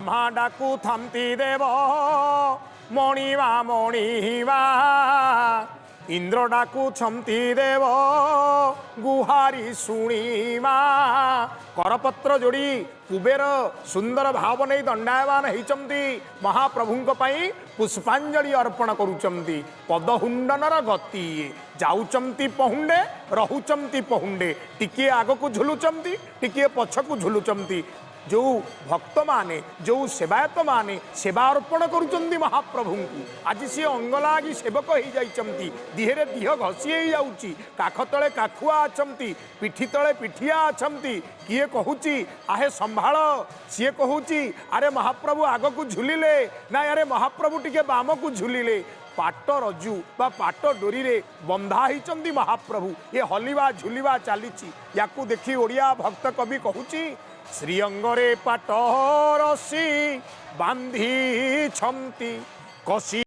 ବ୍ରହ୍ମା ଡାକୁଥାନ୍ତି ଦେବ ମଣିମା ମଣିମା, ଇନ୍ଦ୍ର ଡାକୁଛନ୍ତି ଦେବ ଗୁହାରି ଶୁଣିମା। କରପତ୍ର ଯୋଡ଼ି କୁବେର ସୁନ୍ଦର ଭାବ ନେଇ ଦଣ୍ଡାୟମାନ ହେଇଛନ୍ତି, ମହାପ୍ରଭୁଙ୍କ ପାଇଁ ପୁଷ୍ପାଞ୍ଜଳି ଅର୍ପଣ କରୁଛନ୍ତି। ପଦହୁଣ୍ଡନର ଗତି, ଯାଉଛନ୍ତି ପହୁଣ୍ଡେ, ରହୁଛନ୍ତି ପହୁଣ୍ଡେ, ଟିକିଏ ଆଗକୁ ଝୁଲୁଛନ୍ତି, ଟିକିଏ ପଛକୁ ଝୁଲୁଛନ୍ତି। ଯେଉଁ ଭକ୍ତମାନେ, ଯେଉଁ ସେବାୟତମାନେ ସେବା ଅର୍ପଣ କରୁଛନ୍ତି ମହାପ୍ରଭୁଙ୍କୁ, ଆଜି ସିଏ ଅଙ୍ଗଲାଗି ସେବକ ହେଇଯାଇଛନ୍ତି। ଦିହରେ ଦିହ ଘଷି ହେଇଯାଉଛି, କାଖ ତଳେ କାଖୁଆ ଅଛନ୍ତି, ପିଠି ତଳେ ପିଠିଆ ଅଛନ୍ତି। କିଏ କହୁଛି ଆହେ ସମ୍ଭାଳ, ସିଏ କହୁଛି ଆରେ ମହାପ୍ରଭୁ ଆଗକୁ ଝୁଲିଲେ, ନା ଆରେ ମହାପ୍ରଭୁ ଟିକେ ବାମକୁ ଝୁଲିଲେ। ପାଟ ରଜୁ ବା ପାଟ ଡୋରିରେ ବନ୍ଧା ହେଇଛନ୍ତି ମହାପ୍ରଭୁ। ଏ ହଲିବା ଝୁଲିବା ଚାଲିଛି। ୟାକୁ ଦେଖି ଓଡ଼ିଆ ଭକ୍ତ କବି କହୁଛି, ଶ୍ରୀଅଙ୍ଗରେ ପାଟ ରସି ବାନ୍ଧିଛନ୍ତି କସି।